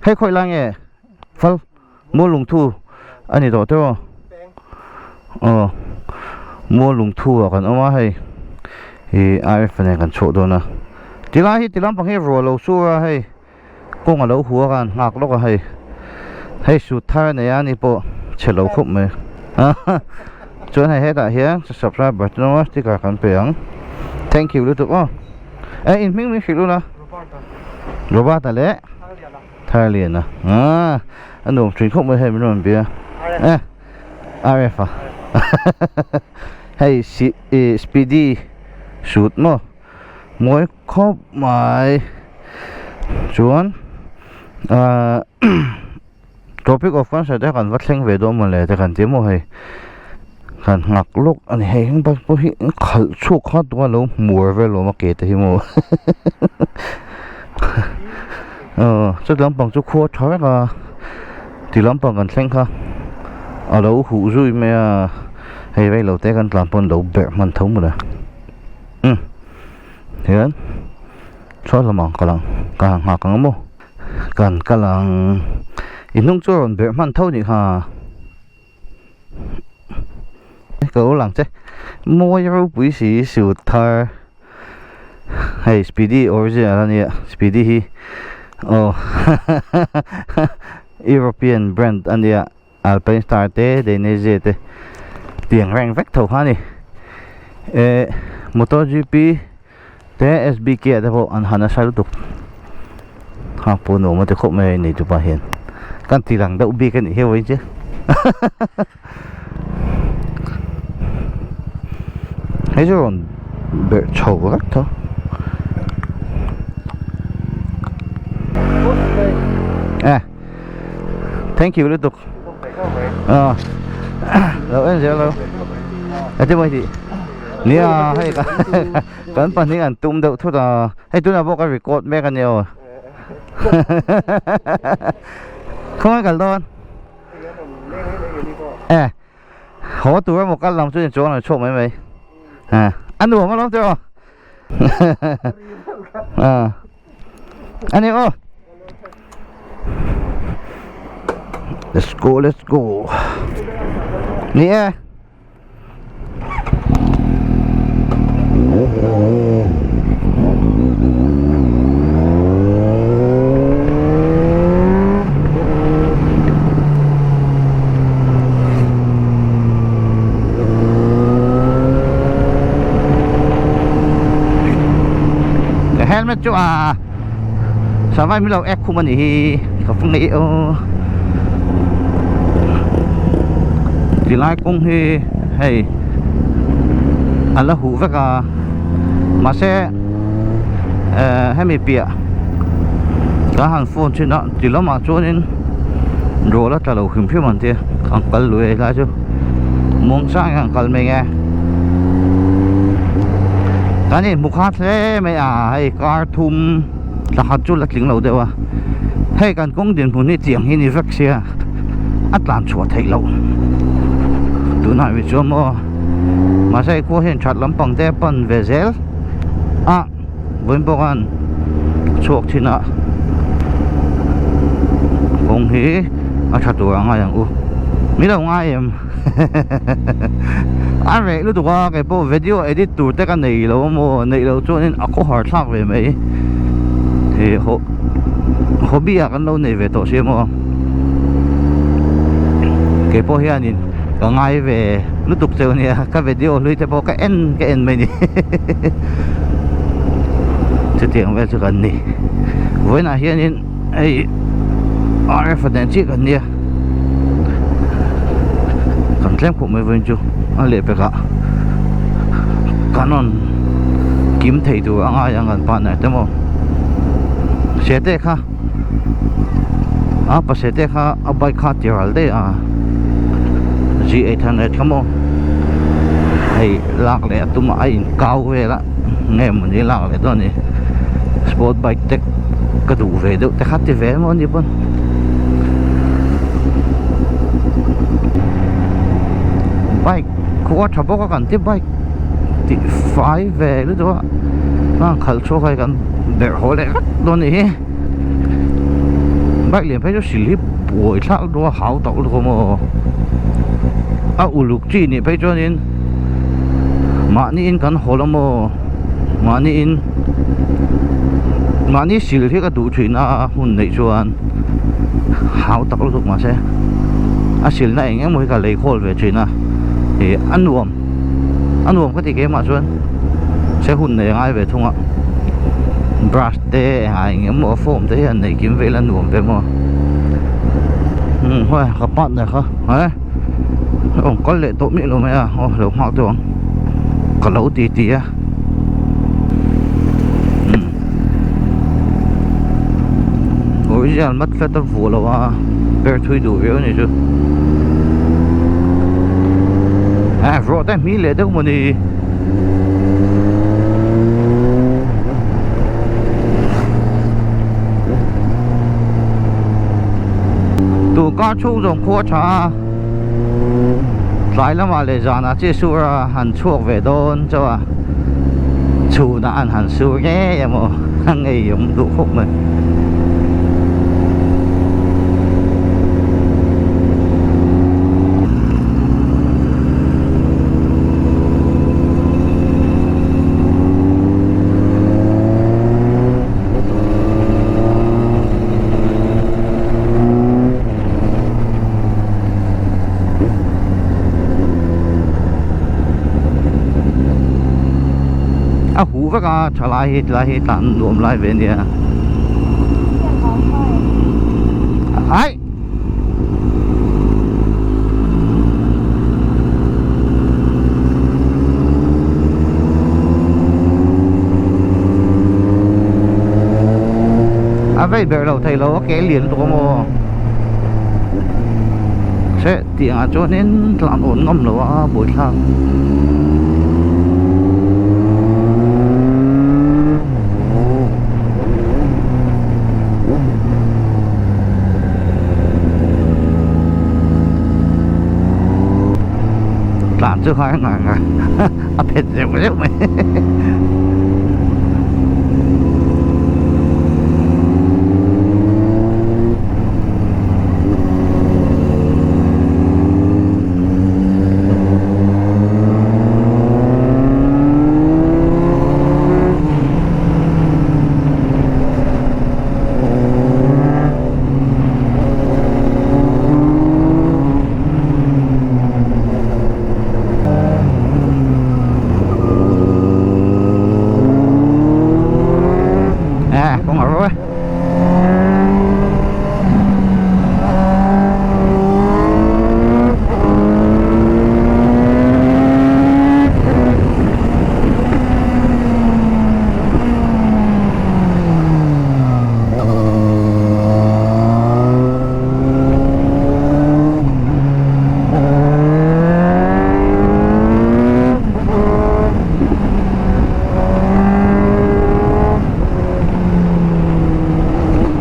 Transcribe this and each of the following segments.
Hei khawi lai nge fal mual lungthu a ni tawh teuh a aw mual lungthu ah kan awm a hei ih RF nen kan chhuah dawn a tilai hi ti lampang hi ruah lo sur a hei kawng a lo hu a khan nghak lawk a hei hei sut thar a nei a ni pawh chhe lo khawp mai chuan hei hetah hian subscriber te hnunga sticker kan pe ang thank you lutuk aw eh in hming min hrilh ula Robert-a leh Tharliana ah a nuam thin khawp mai hei min rawn bia eh RF a hei si ih speedy shoot maw mawi khawp mai chuan ah topic of concert te kan va thleng ve dawn mawle te kan ti maw hei kan nghak lawk a ni hei heng bike pawh hi an khalh chhuak kha tunga lo hmuar vel awm a ke te hi maw aw chuti lampang chu khua tha vek a ti lampang kan thleng kha a lo huh zui mai a hei reilo te kan tlan pawn lo berh hman tho mawle umm hian chhuat lamah ka lang ka han nghak ang maw. Kan kal ang i hnung chu a rawn berh hman tho nih kha ka lo lang che mawi ropui si suit thar hei speedy original a nia speedy hi aw European brand a nia alpine star te dainese te tiang reng vek tho kha a ni eh motor gp te sbk ah te pawh an han nasa lutuk hang pawh nuam a ti khawp mai a nei tupa hian kan ti lang deuh bik a nih hi vawiin chu hei chu rawn berh chho vek tho eh thank you lutuk ờ lo en zel lo ati mai ti nia hei kan pahnih an tum deuh thut a hei tunah pawh ka record mek ania aw khawngaih kal dawn e haw tur emaw kal lam chu in chuang lo chhuak mai mai a nuam alawm tiraw a ni aw let's go let's go ni e Helmet chu a savai min lo ek khum a nih hi ka va ngei aw tilai kawng hi hei a la huh vek a mahse eh hemi piah ka han phone thin a ti lamah chuanin rawl a tla lo hrim hrim an tia an kal lui a helai chu muangchang hian an kal mai nge kan inhmu khat hle mai a hei kar thum pakhat chu la tling lo deuh a hei kan kawng dinhmun hi tiang hi ni vek sia a tlan chhuah theih loh tunah mi chuan maw mahse hei khua hian that lampang te a pan ve zel a vawiin pawh khan chhuak thin a kawng hi a tha tur a ngai ang u min lo ngai em a reh lutuk a kei pawh video edit tur te ka nei lo amaw neih loh chuanin a khawhar thlak ve mai he haw hobby ah kan lo nei ve tawh si amaw kei pawh hianin ka ngai ve lutuk cheu ania ka video hlui te pawh ka en ka en mai ni chutiang vel chu kan ni vawiinah hianin hei RF a nen chiah kan nia kan tlem khawp mai vawiin chu a lehpek ah kan rawn kim thei tur a ngai ang kan partner te maw sete kha a pa sete kha a bike kha a ti ral daih a G800 kha maw hei lak leh a tum a a in kau vel a nge mawni lak leh dawn a ni sport bike te ka duh ve deuh te kha ti ve maw ni pawn bike khua tha bawk a kan ti bike tih fai ve lutuk a a khalh chhuak a hei kan berh haw leh vek dawn a nih hi. Bike lian phei chu sil hi buai thlak lutuk a hau tak lutuk a maw a uluk chi nih phei chuanin mahniin kan haw la maw mahniin mahni sil hi ka duh thin a hun neih chuan hau tak lutuk mahse a silna eng emaw hi ka lei khawl ve thin a ih a nuam a nuam ka ti keimah chuan se hun nei a ngai ve thung a brush te engah eng emaw form te hian neih kim vel a nuam ve maw umm hawi ka partner kha he awm kal leh tawh miah lo mai a aw lo nghak deuh ang ka lo ti ti a umm original mat flat a vuah lo a ber thui duh viau a ni chu eh rawh te hmi leh deuh mawni. Tun kar chhung zawng khua tha a tlai lamah leh zanah chi sur a han chhuak ve dawn chauh a chhunah an han sur ngei emaw a ngei awm duh khawp mai. A huh vek a thalai hi tilai hi tlan nuam lai ve ania ai A vei ber lo thei lo a ke lian lutuk a maw se tih angah chuanin tlan awn ngam lo a buaithlak. Tlan chu khai ngang a a phet reuh reuh mai. À, con ngồi rồi.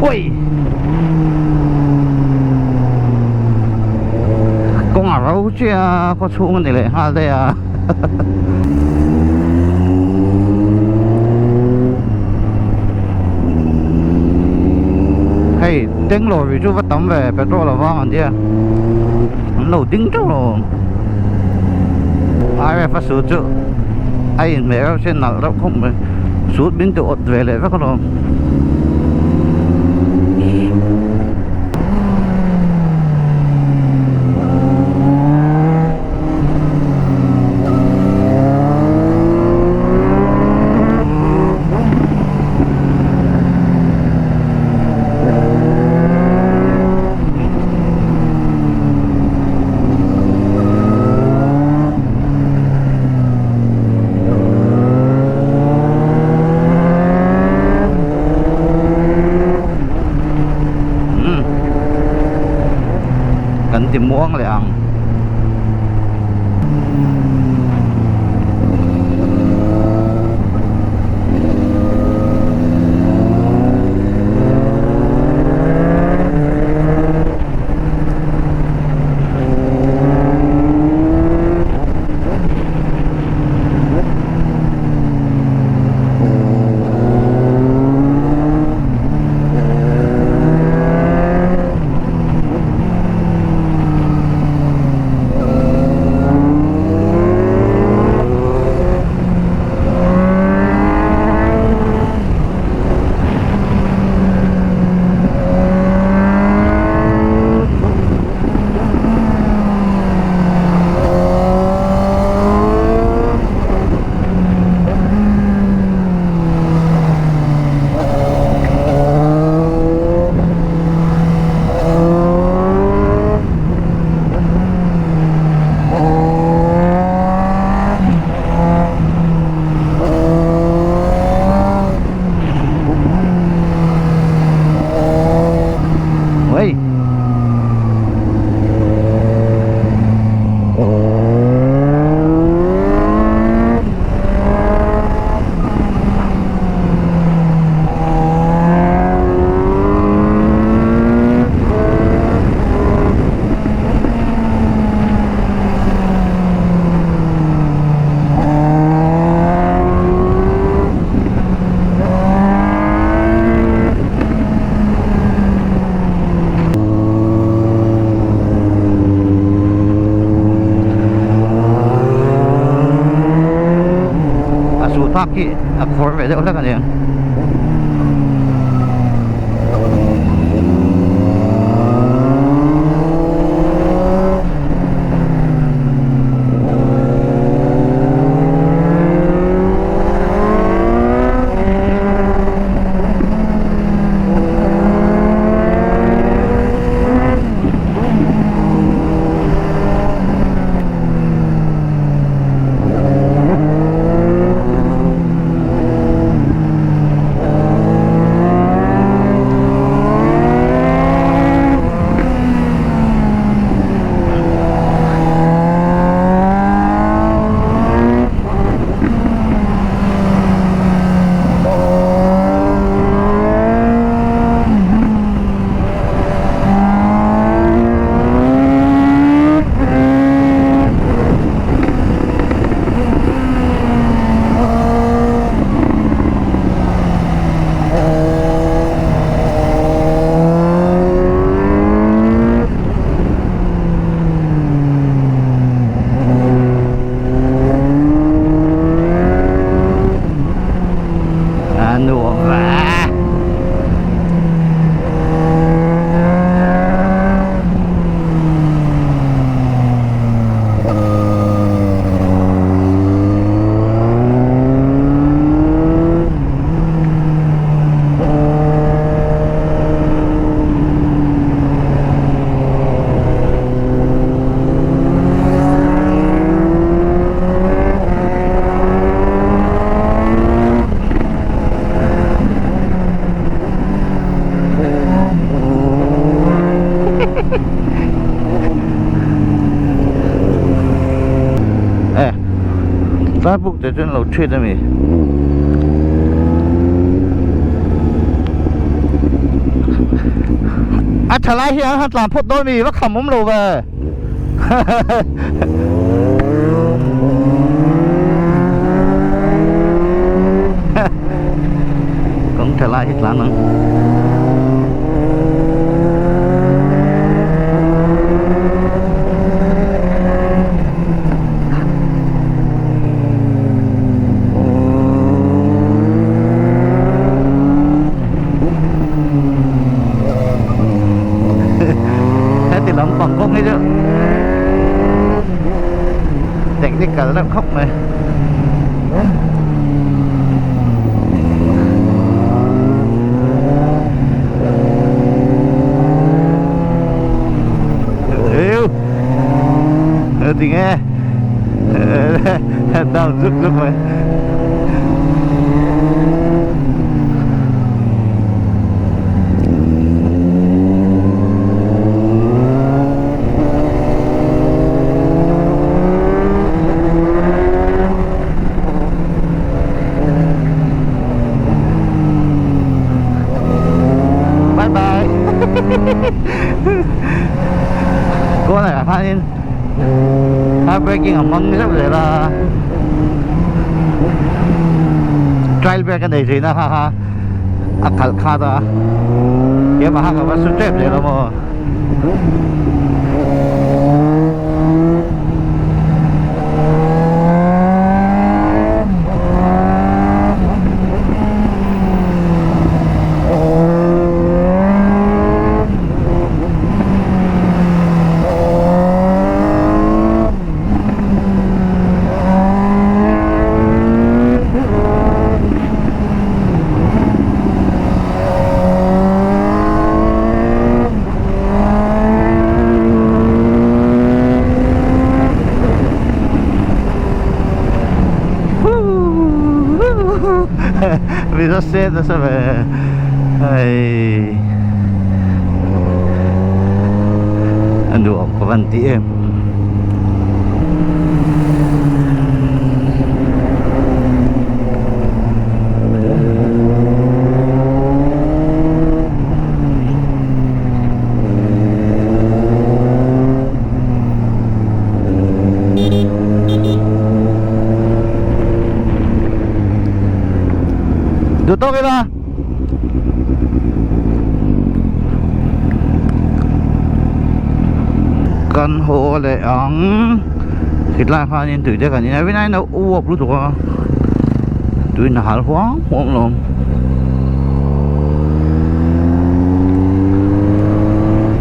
Ui Kawng a ro chiah a khaw chhung a ni leh nghal daih a Hei teng lawri chu va tam ve petrol a vang an tia an lo ding teuh lo RF a sut chu a inhmeh reuh se nalh reuh khawp mai sut min ti awt ve leh vek alawm. Kan ti muang leh ang. su thak hi a khawr ve deuh hlek a ni ang. A nuam va. E tlai buk te chuan lo ṭhiat a mi. A thalai hi an han tlan phawt dawn mi va kham awm lo ve. Kawng tha lai hi tlan ang. Heti lampang kawng hi chu technical deuh khawp mai. Yêu Thì nghe Đau rức rức mai. Bye bye. Cô này là phan hard braking a hmang zeuh zel a trail brake a nei thin a ha ha a khalh khat a keimah kha ka va su tep zel a maw. Mizo se nasa ve hei a nuam ka van ti em. Duh tawk ila. Kan haw leh ang. Khit lai khanin tui te kan in a, rinaiin a uap lutuk a. Tuin a hal huam huam lawm.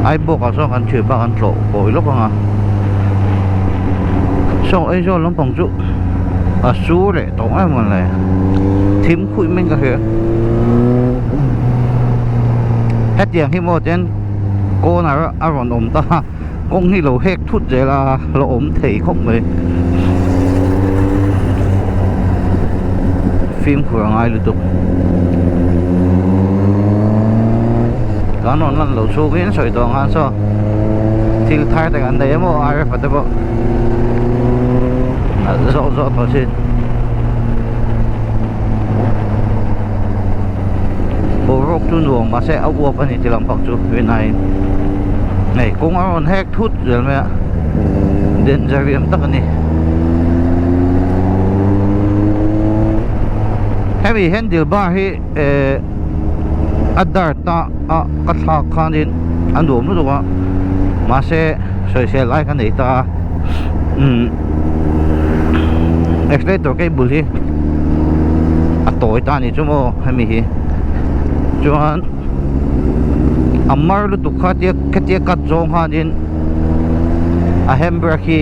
Aibawk ah chuan kan thian bak an tlawh kawi lawk ang a. Saw Aizawl lampang chu a sur leh tawh em mawle. Thim khuih mai in ka hria. Hetiang hi maw ten corner a rawn awm ta a. Kawng hi lo hek thut zel a la awm thei khawp mai. Fimkhur a ngai lutuk. Kan rawn lan loh chhungin sawi tawh ang khan saw thil thar te kan nei emaw RF a te pawh nalh zawk zawk tawh thin. Boruak chu nuam mahse a uap a ni ti lampang chu rinaiin hei kawng a rawn hek thut zel mai a danger em tak a ni hemi handle bar hi eh a dart a a ka thlak khanin a nuam lutuk a mahse sawisel lai ka nei ta a umm accelerator cable hi a tawi ta a ni chu maw hemi hi chuan a mar lutuk kha tia khatia cut zawng khanin a handbrake hi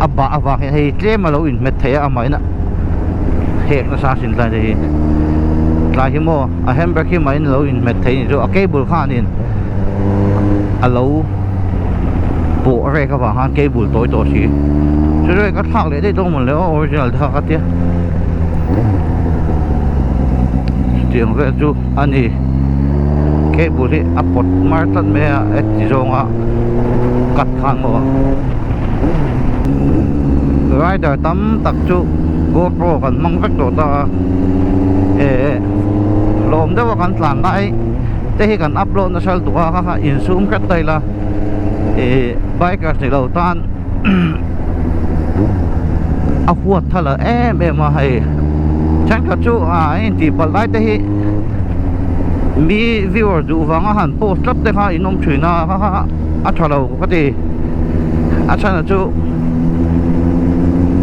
a bah avang hian hei tlem a lo inhmet thei a amahin a hek nasa a sin tlai te hi tlai hi maw a handbrake hi amahin a lo inhmet thei a ni chu a cable khanin a lo pawh rek avang khan cable tawi tawh si chu chu ka thlak leh daih dawn mawn le aw original te kha ka tia chutiang vel chu a ni cable hi a pawt mar tlat mai a heti zawnga cut khan maw rider tam tak chu gopro kan hmang vek tawh ta a eh hlawm deuh a kan tlan lai te hi kan upload nasa lutuk a kha kha insum hret ta ila ih bikers ni lo tan a huat thal a em em a hei thenkhat chu ah a intih palh lai te hi mi viewer duh vanga han post tlat te kha in awm thin a ha ha a tha lo ka ti a chhan chu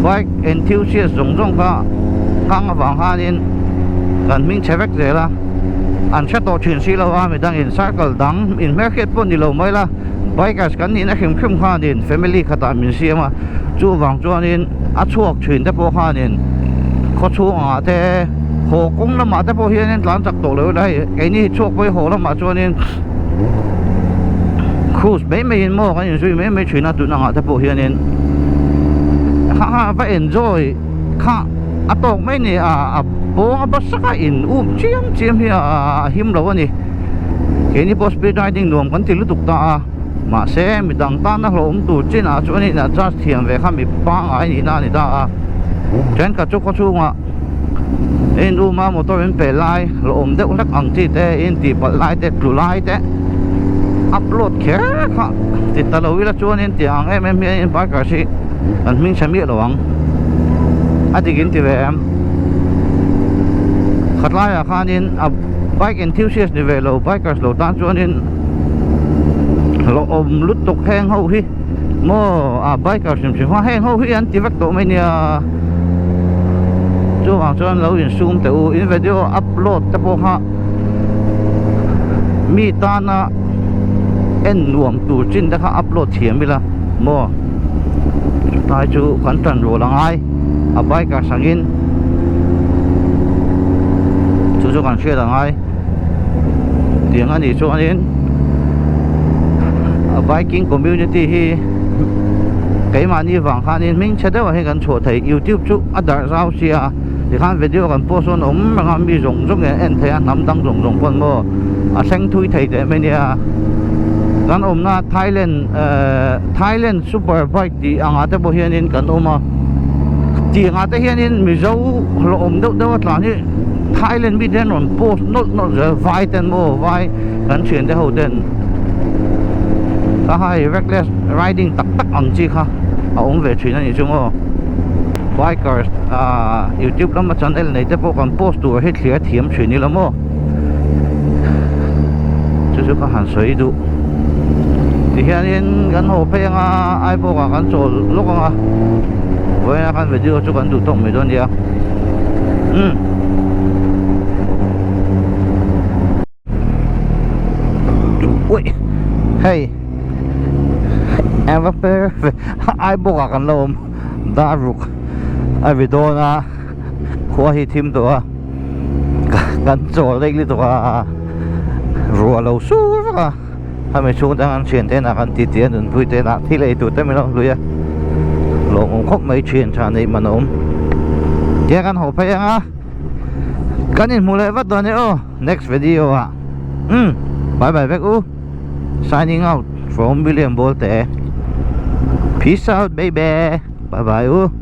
bike enthusiast zawng zawng kha hmang avang khanin kan hming chhe vek zel a an hre tawh thin si lo a midangin circle dang inhmelhriat pawh ni lo mai la. Bikers kan nihna hrim hrim khanin family khatah min siam a, chuvang chuanin a chhuak thin te pawh khanin khaw chhungah te haw kawng lamah te pawh hianin tlan chak tawh lo ila hei keini hi chhuak pawh hi haw lamah chuanin cruise mai maiin maw kan inzui mai mai thin a tun angah te pawh hianin kha kha va enjoy kha a tawk mai a ni a a bawng a basa in um chiam chiam hi a him lo a ni. Keini pawh speed riding nuam kan ti lutuk ta a, mahse midang tana hlauhawm tur chinah chuan in adjust thiam ve kha mi pangngai nihna a ni ta a. Thenkhat chu khaw chhungah in room a motor in pe lai hlauhawm deuh hlek ang chi te in tih palh lai te tlu lai te upload kher kha ti ta lo ila chuanin tih ang em em hian in bikers hi kan hming chhe miah lo ang a dik in ti ve em khatlaiah khanin a. Bike enthusiast ni ve lo bikers lo tan chuanin hlauhawm lutuk heng ho hi maw ah bikers hrim hrim a heng ho hi an ti vek tawh mai nia chuvang chuan lo insum teh u in video upload te pawh kha mi tana en nuam tur chin te kha upload thiam ila maw chutlai chu kan tan rual a ngai. A bikers angin chu chu kan hriat angai tiang a nih chuanin a biking community hi keimahni vang khanin hming chhe deuh ah hian kan chhuah thei youtube chu a darh zau sia tikhan video kan post dawn a awm reng a mi zawng zawng in an en thei a hnam dang zawng zawng pawn maw a thleng thui thei teh mai nia kan awmna Thailand ehh Thailand super bike tih angah te pawh hianin kan awm a tih angah te hianin mizo hlawhawm deuh deuh a tlan hi Thailand mi te hian rawn post nawlh nawlh zel vai ten maw vai kan thian te ho ten ka hai reckless riding tak tak ang chi kha a awm ve thin a nih chu maw bikers ah youtube lama channel nei te pawh kan post tur hi thlir thiam thin ila maw. Chu chu ka han sawi duh tihianin kan haw phei anga Aibawk ah kan chawl lawk anga vawiin a kan video chu kan duh tawk mai dawn nia. Umm. Ui hei eng per ve ai bawk ah kan lo awm dar ruk a ri dawn a khua hi thim tawh a kan chawl daih lutuk a ruah lo sur vek a hemi chhung te an thian te inah kan titi a nunpui te inah thil ei tur te min lo hlui a lawmawm khawp mai thian tha neih man a awm tiang kan haw phei ang a kan inhmu leh vat dawn e aw. Next video ah umm bye bye vek u signing out from William Bolte peace out baby bye bye u.